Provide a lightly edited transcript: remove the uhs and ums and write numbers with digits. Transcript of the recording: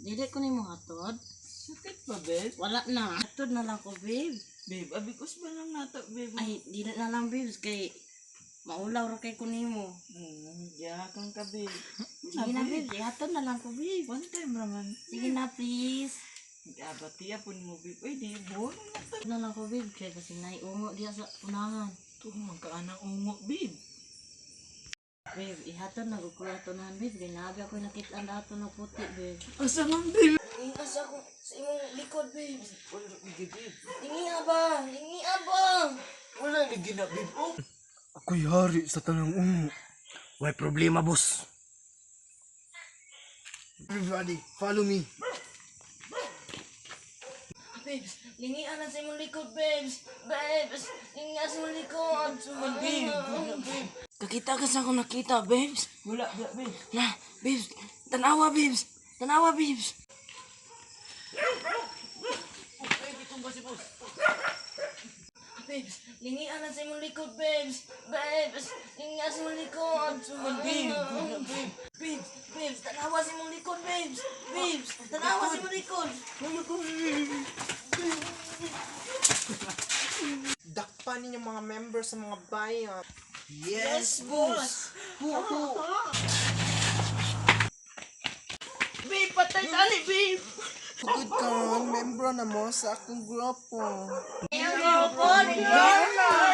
Dili ko nimo hatod. Sakit ba, babe? Wala na. Hatod na lang ko, babe. Babe, abigos ba lang nato, babe? Ay, dili na lang, babes, kay maulaw ra kay ko nimo. Yakang ka, babe. Sige na, babes, ihatod na lang ko, babe. One time raman. Sige na, please. Abati po mo, babe. Ay, di, buwan na to. Hatod na lang ko, babe, kay kasi naiungo diya sa unahan. Ito, magkaanang ungo, babe. Babe, ihatod na ko kuya tunahan, babe. Kay naabi ako nakita ang dato na puti, babe. Asa man, babe? Ingas ako sa imong likod, babe. Wala lagi, babe. Lingi ba? Lingi ba? Wala lagi na, babe. Oh. Ako'y hari sa tanang ungo. Way problema, boss. Everybody, follow me. Babes, lingi na sa imong likod, babes. Babes, lingi sa imong likod. Babe, wala, babe. Kakita ka sa akong nakita, babes. Wala, wala, babe. Na, babes, tanawa, babes. Tanawa, babes. Ay, itong ba si boss? Babes, lingi na sa imong likod, babes. Babes, lingi sa imong likod. Babe, wala, babe. Babes, babes, tanawa sa imong likod, babes. Babes, tanawa sa imong likod. Dakpan ninyo mga members sa mga bayan. Yes, boss! Hu, hu. Babe, patay tali, babe. Good ka, membro na mo sa akong grupo. Grupo ni Yorme.